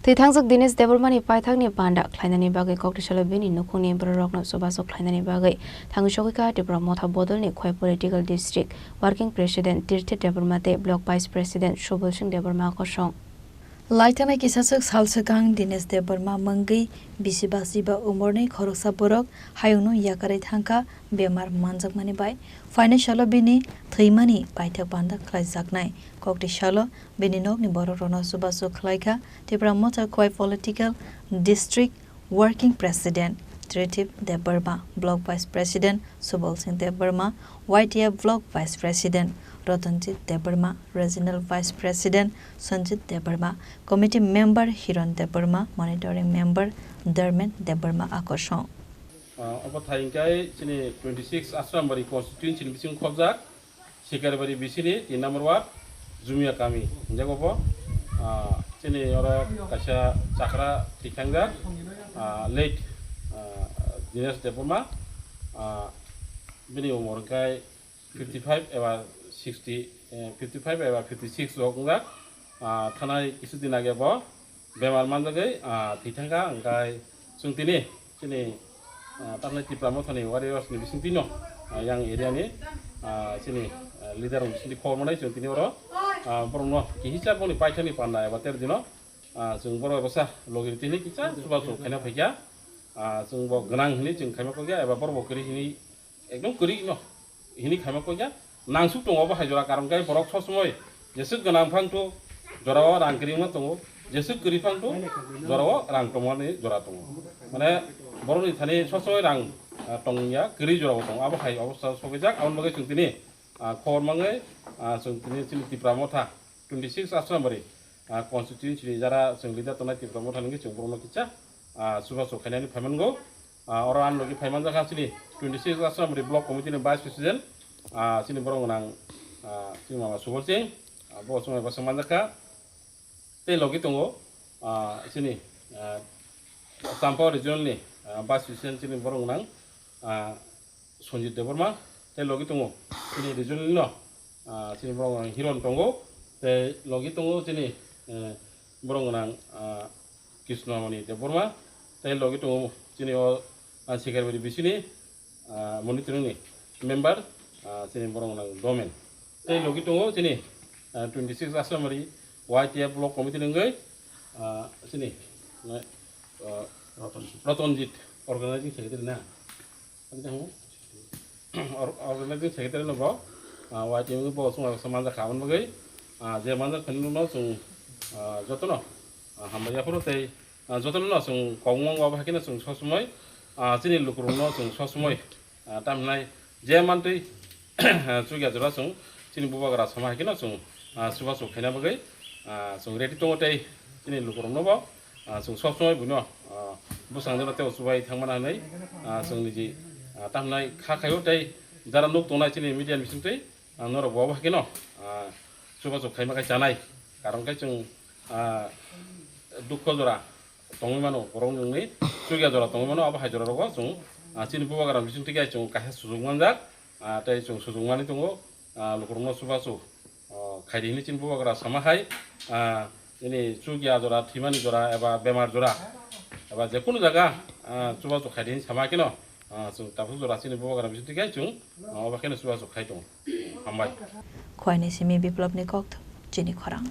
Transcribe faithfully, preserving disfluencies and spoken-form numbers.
Twi thangjak Dinesh Debbarmani paithakni panda khlainani bagwi kokthai salo bini nukhungni bororokno chubachu khlainani bagwi thangwi sogwikha Tipra Motha Bodolni Khowai Political District Working President Tirthe Debbarma tei Block Vice President Subol Singh Debbarma kosong. Laithanai kisaswk sal swkang Dinesh Debbarma mungwi bisi basiba umorni khoroksa borok hayungno yakarwi thangkha bemar manjakmani bai. Phainai salo bini thwimani paithak panda khlaijaknai. Kokthai salo bini nokni borokrokno chubachu khlaikha Tipra Motha Khowai Political District Working President Tritip Debbarma, Block Vice President Subol Singh Debbarma, Y T F Block Vice President Ratanjit Debbarma, Regional Vice President Sanjit Debbarma, Committee Member Hiron Debbarma, Monitoring Member Dharmen Debbarma akosong. Ah, obo thai hwnkhe chini twenty six Asrambari constituency ni bising khobjak. Sikaribari bisini tin number ward, Jumia kami. Hinjago bo, ah, chini oro kaisa chakra thikhangjak, ah, late, ah, Dinesh Debbarma, ah, bini umor hwnkhe fifty five eba sixty, eh, fifty five eba fifty six rok wngjak. Ah, thanai kisu din age bo bemar manjagwi, ah, thwi thangkha, hwnkhe chwng tini chini, ah, tamni Tipra Mothani warriors ni bisingtwi no, ah, yang area ni, ah, chini, ah, leader rok bisingtwi khobor manai chwng tini oro, ah, borok no kihisa boni paithakni panda eba ter dino, ah, chwng borok eba sa logi tini kisa chubachu khaina phaikha, ah, chwng bo gwnang hini chwng khaima kokya eba borok bo kwrwi hini ekdom kwrwi no hini khaima kokya nangsuk tongo bo hai jora, karon khe borok sob somoi jeswk gwnang phang tu jorao rang kwrwi wngma tongo, jeswk kwrwi phang tu jorao rang tongmani jora tongo. Mane borokni thani sob somoi rang, ah, tongya, kwrwi jorao tongo, abo hai obostha sogwijak. Aboni bagwi chwng tini, ah, khobor mangwi, ah, chwng tini chini Tipra Motha twenty six Asrambari, ah, constituency ni jara chwng leader tongnai Tipra Motha ni wngwi chwng borokno kisa, ah, chubachu khainani phaimango. Ah, oro ang logi phaimanjakha chini twenty six Asrambari Block Committee ni Vice President, ah, chini borok gwnang, ah, chini mama Subol Singh, ah, bo chwng bai bwswk manjakha. Tei logi tongo, ah, chini, ah, Champa Regional ni, ah, Vice President chini borok gwnang, ah, Sanjit Debbarma, tei logi tongo chini regional no, ah, chini borok gwnang Hiron tongo, tei logi tongo chini, eh, borok gwnang, ah, Krishnamoni Debbarma, tei logi tongo chini o, ah, Sikaribari bisini, ah, monitoring ni member, ah, chini borok gwnang Domen, tei logi tongo chini, ah, twenty six Asrambari Y T F Block Committee ni wngwi, ah, chini, ah, Ratanjit. Ratanjit, organizing secretary na? Ani tamo? Or-, organizing secretary no bo, ah, Y T F bo chwng manjak kha, aboni bagwi, ah, je manjak phano no chwng, ah, jotono, ah, hambai yaphuru tei, ah, jotono no chwng kok mung abo hai kheno chwng sob somoi, ah, chini lukurokno chwng sob somoi, ah, tamhinai je mantwi, chukya jora chwng chini bubagra sama hai kheno chwng, ah, chubachu khaina bagwi, ah, chwng ready tongo tei chini lukurokno bo, ah, chwng sob somoi buino, ah, bwskango tei chubai thangmana hinwi, ah, chwng niji, ah, tamhinai kha khaio tei jara nuk tongnai chini media ni bisingtwi, ah, norok bo abo hai kheno, ah, chubachu khaima khai chanai, karon khe chwng, ah, dukho jora tongwi mano, borok nungni chukya jora tongwi mano, abo hai jora rogo chwng, ah, chini bubagra bisingtwi khe chwng kaisa sujuk manjak, ah, tei chwng sujuk manwi tongo, ah, lukurokno chubachu, ah, khaidi hinwi chini bubagra sama hai, ah, nini chukya jora, thwimani jora eba bemar jora eba jekunu jaga, ah, chubachu khaidi hinwi sama kheno, ah, chwng tabuk jora chini bubagra bisingtwi khe chwng, ah, obo kheno chubachu khai tongo. Hambai. Khowai ni simi Biplop ni kokthum, chini khorang.